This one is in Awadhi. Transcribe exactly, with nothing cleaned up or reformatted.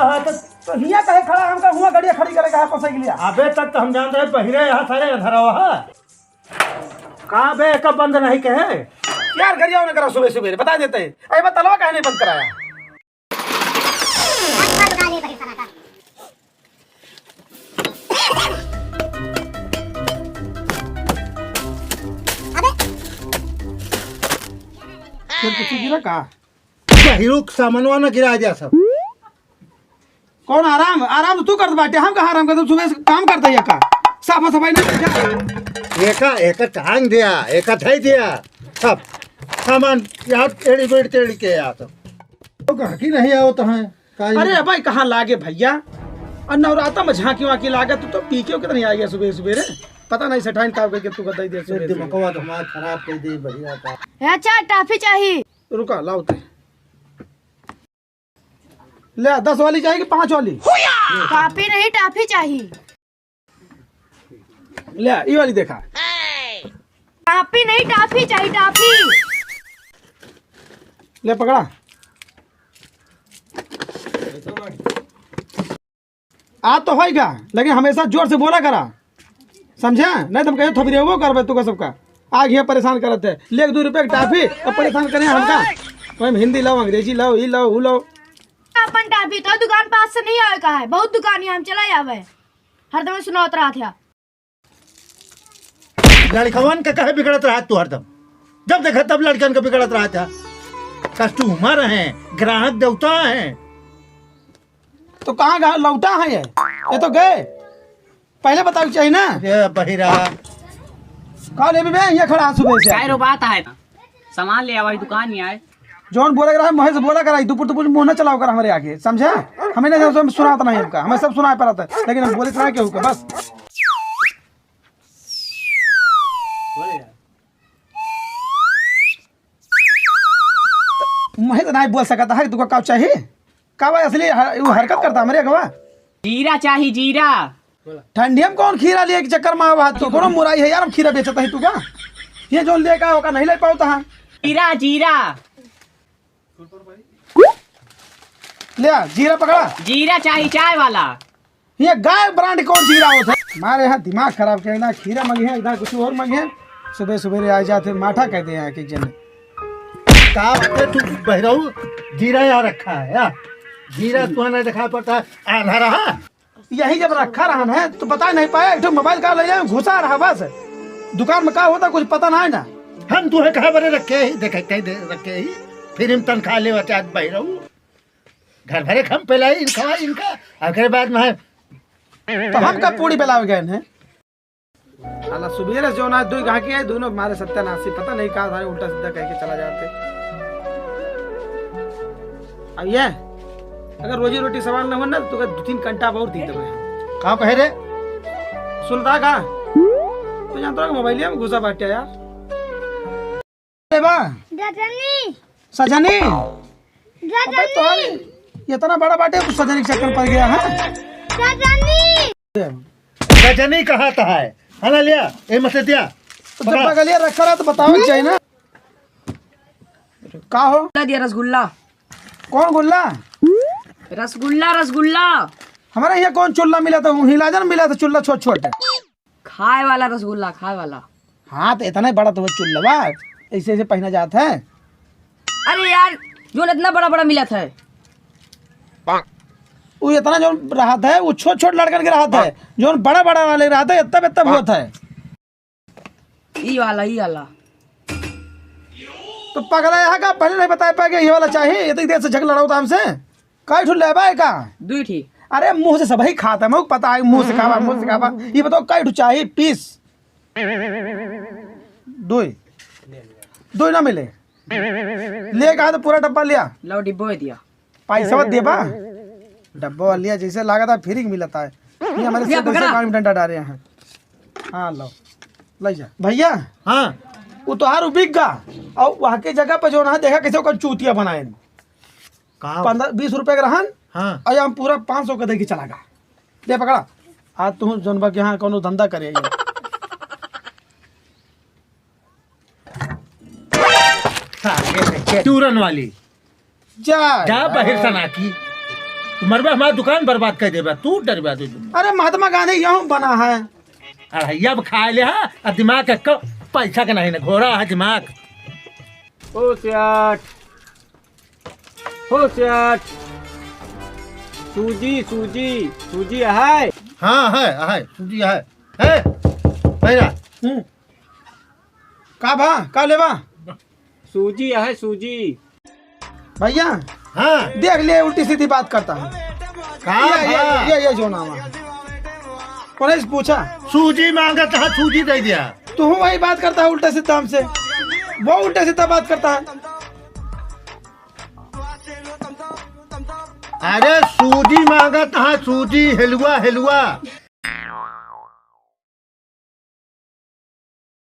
हाँ, तो, तो हियाँ काहे खड़ा, हमका हुआँ गड़िया खड़ी करे काहे पसै के लिया? अबे तक तो हम जान रहे बहिरे यहाँ सारे अधरवा है। का बे, कब बंद नहीं कहे? यार, गरिया उन्हें करा सुबह सुबह, बता देते हैं। अरे, बता तलवा काहे नहीं बंद कराया? अबे। फिर कुछ गिरा का? बहिरो के सामानवा ना गिरा दिया सब। कौन आराम? आराम तो तू करत बाटे, हम कहाँ आराम करत? सुबह से काम करता है का? साफ सफाई ना करता। एका, एका टांग दिया, एका धई दिया, सब सामान यार एड़ी बेड़ तेड़ी के यार सब। तो कहाँ की नहीं आओ तो हैं? काहे? अरे भाई, कहाँ लागे भैया? और नवराता में झांकी वांकी लागत, तू तो पी के कितनी आ गया सुबह सुबह रे। पता नहीं सेठाइन का करके तू बताई दे सुबह सुबह। दिमागवा तो हमारा खराब कर दे भैया का। ए, अच्छा, टाफी चाही। रुका, लाओ ते। ले, दस वाली चाही कि पाँच वाली? टाफी नहीं, टाफी चाही। ले, ई वाली देखा। टाफी नहीं, टाफी चाही, टाफी। ले, पकड़ा। आ तो होइगा, लेकिन हमेशा जोर से बोला करा, समझा? नहीं तो हम कहे थोपरियाबो करबे तू का सबका। आग यहाँ परेशान करत है, ले एक दो रुपये की टाफी और परेशान करे हमका। वही में हिंदी लाओ, अंग्रेजी लाओ, ई लाओ, ऊ लाओ। अपन टाफी तो दुकान पास से नहीं आवे का है, बहुत दुकान यहाँ हम चला जावे, हरदम सुनावत रहत है। लड़कवन के कहे बिगड़त रहत तू हरदम? जब देखा तब लड़कन के बिगड़त रहत है। कस्टमर हैं, ग्राहक देवता हैं। तो कहाँ गा-, लौटा है ये? ये तो गए। पहले बतावे के चाहिए ना। ये बहिरा। का लेबे बे? ये खड़ा सुबह से। चाहे रो बात आए, सामान ले आवा, दुकान नहीं आए। जौन बोले के रहा, महेश बोला करा, दुपुर दुपुर मुंह न चलाओ कर हमरे आगे, समझा? हमें नहीं सुनाता नहीं हमका, हमें सब सुनाए पड़ता है, लेकिन हम बोले रहा केहू के, बस। महेश नहीं बोल सकता है, तुका का चाहिए? का भाई असली ह-, वो हरकत करता हमरे अगवा? जीरा चाही, जीरा। ठंडिया में कौन खीरा लिए के चक्कर में आवा? तू कोनो मुराई है यार, हम खीरा बेचत है तू का? ये जो लेके आओ का नहीं ले पावता है। जीरा, जीरा। ले आ, जीरा पकड़ा। जीरा चाही, चाय वाला। ये गाय ब्रांड कौन जीरा होत है? मारे यहाँ दिमाग खराब किया, ना खीरा मंगे हैं, ना कुछ और मंगे हैं। सुबह सुबह आ जाते, माठा कहते हैं एक एक जने। का बात है, तू बहिराऊ जीरा यहाँ रखा है, या? जीरा तू नहीं दिखा पड़ता है, आधा रहा। यही जब रखा रहन है, तो बता नहीं पाया, एक ठो मोबाइल का ले जाए, घुसा रहा बस। दुकान में का होता, कुछ पता ना है ना। हम तुहे कहा बरे रखे ही, देखे कहीं दे रखे ही, फिर हम तनख्वाह लेवा चाहत बहिराऊ। घर भरे खम पेलाई इनका, इनका, ओकरे बाद में है। तो हम कब पूड़ी बेलावे गए हैं? साला सुबेरे से जो ना दुई गाहकी है, दोनों मारे सत्यानाशी, पता नहीं का सारे उल्टा सीधा कह के चला जाते। अब ये, अगर रोजी रोटी सवाल न हो ना, तो दो तीन घंटा और दी देवे। का कहे रे? सुनता का? तो जानता रहा मोबाइल में घुसा बाटे यार। ए बा। रजनी। सजनी। रजनी। अबे तोहर इतना बड़ा बाटे, तू सजनी के चक्कर पड़ गया है। रजनी। गजनी कहा था है, है ना लिया? ए मत दिया। तो जब पकड़ा। बगलिया रखा रहा तो बतावे के चाहिए ना। का हो? ला दिया रसगुल्ला। कौन गुल्ला? रसगुल्ला, रसगुल्ला। हमारे यहाँ कौन चुल्ला मिला था? हिलाजन मिला था चुल्ला छोट छोट। खाए वाला रसगुल्ला, खाए वाला। हाँ, तो इतना ही बड़ा तो वो चुल्लवा, ऐसे ऐसे पहना जात है। अरे यार, जो इतना बड़ा बड़ा मिलत है। वो इतना जो रहत है, वो छोट छोट लड़कन के रहत है, जो बड़ा बड़ा वाले रहत है, इतना इतना होत है। ई वाला, ई वाला। तो पगला यहाँ का पहले नहीं बताए पाए कि ये वाला चाहिए, इतनी देर से झगड़ा लड़ाओ था हमसे। कई ठो लेबा है का? दुई ठी। अरे मुंह से सबही खाता, मुंह पता है, मुंह से खावा, मुंह से खावा। ये बताओ कई ठो चाहिए पीस? दुई। दुई ना मिले। ले कहा तो पूरा डब्बा लिया। लो डिब्बो दे दिया। पैसा देबा? डब्बो लिया जैसे लागत है फ्री मिलता है। ये हमारे ये से पैसे पकड़ा। काम डंडा डाले हैं। हाँ लो। ले जा। भैया। हाँ। वो तोहार बिक गा। और वहाँ के जगह पे जो ना देखा कैसे ओकर चूतिया बनाए। का? पन्द्रह, बीस रुपए के रहन। हाँ। और हम पूरा पाँच सौ के दे के चला गा। ले पकड़ा। आज तू जौन बा के यहाँ कौनो धंधा करे आइए। हाँ, ये ले, चूरन वाली। जा। जा बहिर सनाकी। तू मरबा, हमार दुकान बर्बाद कर देबा, तू डरबा दे। अरे महात्मा गांधी यहूँ बना है। अरे अब खाए ले हा, अब दिमाग के क-, पैसा के नहीं ना, घोड़ा है दिमाग। ओ सेठ, ओ सेठ, सूजी, सूजी, सूजी है? हाँ है, है, सूजी है। है, भैया। हम्म। का भा, का लेबा? सूजी है, सूजी। भैया, हाँ। देख ले, उल्टी सीधी बात करता है। का ये, ये, भा? ये, ये जो नाम है। उन्हें से पूछा। सूजी मांगत है, सूजी दे दिया। तू वही बात करता है उल्टा सीधा हमसे। वो उल्टा सीधा बात करता है। अरे सूजी मांगत है, सूजी, हेलुआ, हेलुआ।